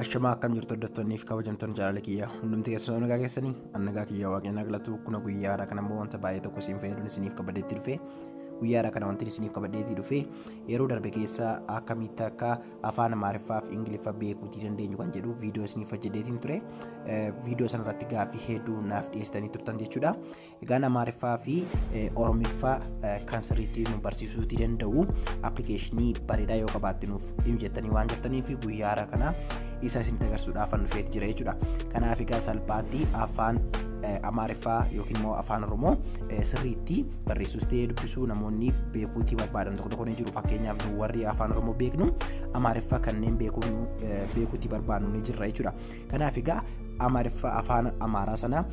Ashamaa, akkam jirtu hordoftoonnii fi kabajamtoonni jaalala kiyya? Hundumti keessan nagaa keessanii? An nagaa kiyya, Waaqni galatu. Kuna guyyaadha kana immoo wanta baay'ee tokko isin fayyaduun isiniif qabadheetti dhufe. Guyyaadha kana wanti isiniif qabadheetti dhufe, yeroo darbe keessa akkamitti akka afaan Amaariffaa fi Ingiliffa beekuutii dandeenyu kan jedhu viidiyoo isiniif hojjedheetiin ture. Viidiyoo sanarratti gaaffii hedduu naaf dhiyeessitanii turtan jechuudha. Egaan Amaariffaa fi Oromiffaa kan sirriitti nu barsiisuutii danda'u appilikeeshinii bareedaa yoo qabaatte nuuf himu jettanii waan jirtaniif, guyyaadha kana isa isinitti agarsiisuudhaaf an dhufeeti jira jechuudha. Kanaaf egaa salphaatti afaan Amaariffaa yookiin immoo afaan Oromoo sirriitti barreessuus ta'ee dubbisuu namoonni beekuutii barbaadan tokko tokko ni jiru. Fakkeenyaaf, nu warri afaan Oromoo beeknu Amaariffaa kanneen beekuutii barbaadnu ni jirra jechuudha. Kanaaf egaa Amaariffaa, afaan Amaaraa sana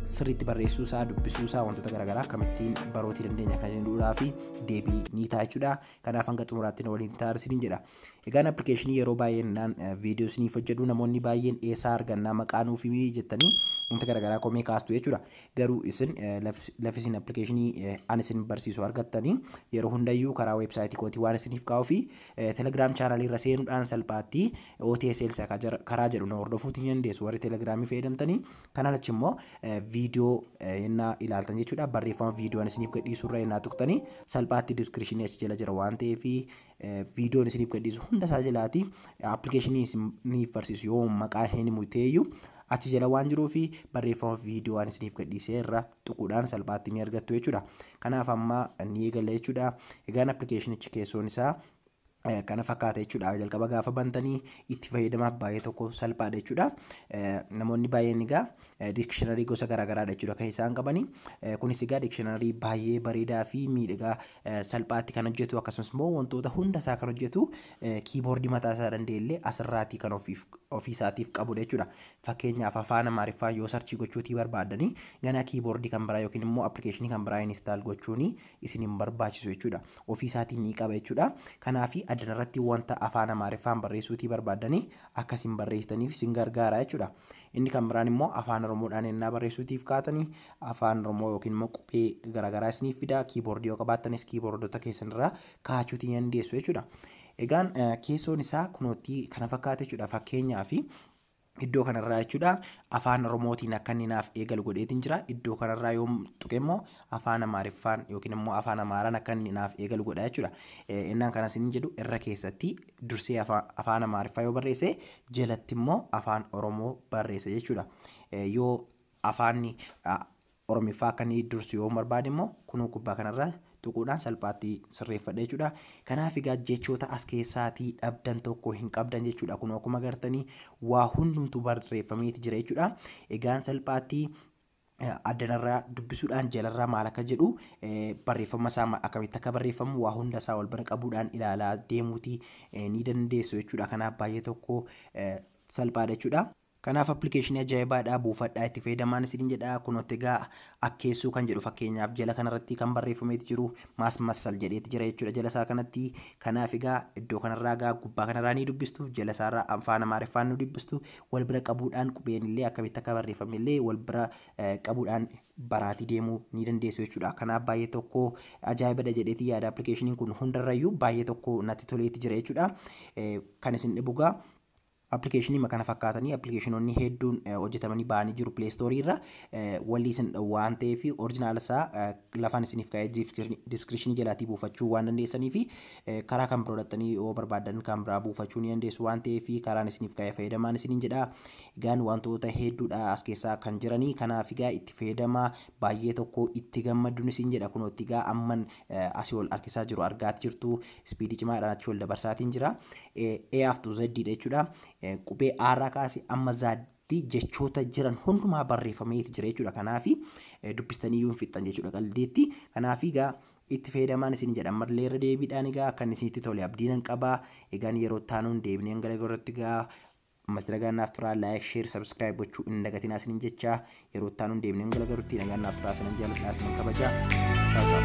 sirriitti barreessuu isaa, dubbisuu isaa, wantoota garaagaraa akkamittiin barootii dandeenya kan jedhuudhaa fi deebii ni ta'a jechuudha. Kanaaf hanga xumuraatti na waliin taasisanii jedha. Egaan appilikeeshinii yeroo baay'ee naan viidiyoo isiniif hojjedhu namoonni baay'een eessaa argannaa, maqaa nuuf himii jettanii wanta garaagaraa komee kaastu jechuudha. Garuu isin lafi isin appilikeeshinii an isin barsiisu argattanii yeroo hundayyuu karaa weebsaayitii kootii waan isiniif kaa'uu fi Telegram chaanalii irra seenuudhaan salphaatti OTSL karaa jedhu na hordofuutii ni dandeessu, warri Telegiraamii fayyadamtanii. Kanaan achi immoo viidiyoo yennaa ilaaltan jechuudha, barreeffama viidiyoon isiniif gadhiisu irra yennaa tuqxanii salphaatti diskiripshinii achi jala jira waan ta'eef, viidiyoon isiniif gadhiisu hunda isaa jalaati appilikeeshinii isiniif barsiisu yoo maqaan hin himu ta'eyyuu achi jala waan jiruu fi barreeffama viidiyoo waan isiniif gadhiisee irra tuquudhaan salphaatti ni argattu jechuudha. Kanaaf amma ni eegalla jechuudha. Egaan appilikeeshinichi keessoon isaa kana fakkaata jechuudha. Jalqaba gaafa bantanii itti fayyadamaaf baay'ee tokko salphaadha jechuudha. Namoonni baay'een egaa dictionary gosa garaagaraadha jechuudha kan isaan qabani. Kunis egaa dictionary baay'ee bareedaa fi miidhagaa, salphaatti kan hojjetu, akkasumas immoo wantoota hunda isaa kan hojjetu, kiiboordii mataa isaa danda'e asirraatii kan ofii isaatiif qabudha jechuudha. Fakkeenyaaf, afaan Amaariffaa yoo search gochuutii barbaadanii ganaa kiiboordii kan biraa yookiin immoo appilikeeshinii kan biraa install gochuun isin hin barbaachisu jechuudha. Ofii isaatiin ni qaba jechuudha. Kanaaf addanarratti wanta afaan Amaariffaan barreessuutii barbaadanii akkasiin barreessitaniif isin gargaara jechuudha. Inni kan biraan immoo afaan Oromoodhaan ennaa barreessuutiif kaatanii afaan Oromoo yookiin immoo qubee garaagaraa isiniif fida. Kiiboordii yoo qabaattanis kiiboordota keessanirraa kaa'achuutii ni dandeessu jechuudha. Egaan keessoon isaa kunootti kana fakkaata jechuudha. Fakkeenyaaf, iddoo kanarraa jechuudha afaan Oromootiin akka inni naaf eegalu godheetiin jira. Iddoo kanarraa yoo tuqe immoo afaan Amaariffaan yookiin immoo afaan Amaaraan akka inni naaf eegalu godha jechuudha. Innaan kanas inni jedhu irra keessatti dursee afaan Amaariffaa yoo barreesse, jalatti immoo afaan Oromoo barreessa jechuudha. Yoo afaanni Oromiffaa akka inni dursu yoo barbaade immoo kunoo gubbaa kanarraa tuquudhaan salphaatti sirreeffadha jechuudha. Kanaaf egaa jechoota as keessaatii dhabdan tokko hin qabdan jechuudha. Kun akkuma agartanii waa hundumtuu barreeffameeti jira jechuudha. Egaan salphaatti addanarraa dubbisuudhaan jalarraa maal akka jedhu, barreeffama isaa akkamitti akka barreeffamu waa hunda isaa wal bira qabuudhaan ilaalaa deemuutii ni dandeessu jechuudha. Kanaaf baay'ee tokko salphaadha jechuudha. Kanaaf appilikeeshinii ajaa'ibaadha, buufadhaa itti fayyadamaan isiniin jedha. Kunootti egaa akkeessuu kan jedhu fakkeenyaaf jala kanarratti kan barreeffameeti jiru maasmassal jedheeti jira jechuudha jala isaa kanatti. Kanaaf egaa iddoo kanarraa egaa gubbaa kanarraa ni dubbistu, jala isaarraa afaan Amaariffaan ni dubbistu, wal bira qabuudhaan qubeen illee akkamitti akka barreeffame illee wal bira qabuudhaan baraatii deemuu ni dandeessu jechuudha. Kanaaf baay'ee tokko ajaa'ibadha jedheeti yaada. Appilikeeshiniin kun hundarrayyuu baay'ee tokko natti toleeti jira jechuudha. Kan isin dhibu egaa appilikeeshinii kana fakkaatanii appilikeeshinoonni hedduun hojjetamanii ba'anii jiru Play Store irra. Walii isin waan ta'eef, original isaa lafaan isiniif kaa'ee diskiripshinii jalaatii buufachuu waan dandeessanii fi karaa kan biroo dhattanii yoo barbaadan kan biraa buufachuu ni dandeessu waan ta'eef, karaan isiniif kaa'ee fayyadamaan isiniin jedha. Egaan wantoota hedduudha as keessaa kan jiranii. Kanaaf egaa itti fayyadamaa, baay'ee tokko itti gammadduun isin jedha. Kunootti egaa amman asii ol harkisaa jiru argaati jirtu, speed cimaadhaan achi ol dabarsaatiin jira. A up to Z dha jechuudha. Qubee A irraa kaasee amma Z'tti jechoota jiran hundumaa barreeffameeti jira jechuudha. Kanaaf dubbistanii iyyuu hin fixxan jechuudha qaldeetti. Kanaaf egaa itti fayyadamaan isin jedha. Ammallee irra deebiidhaan egaa akka inni isinitti tole abdii nan qaba. Egaan yeroo taanuun deebinee gara irratti egaa ammas nagaan naaf turaa. Like, share, subscribe gochuu hin dagatinaa isiniin jecha. Yeroo taanuun deebinee gara garutti nagaan naaf turaa. Isinan jaalladha, isinan kabaja. Ciao ciao.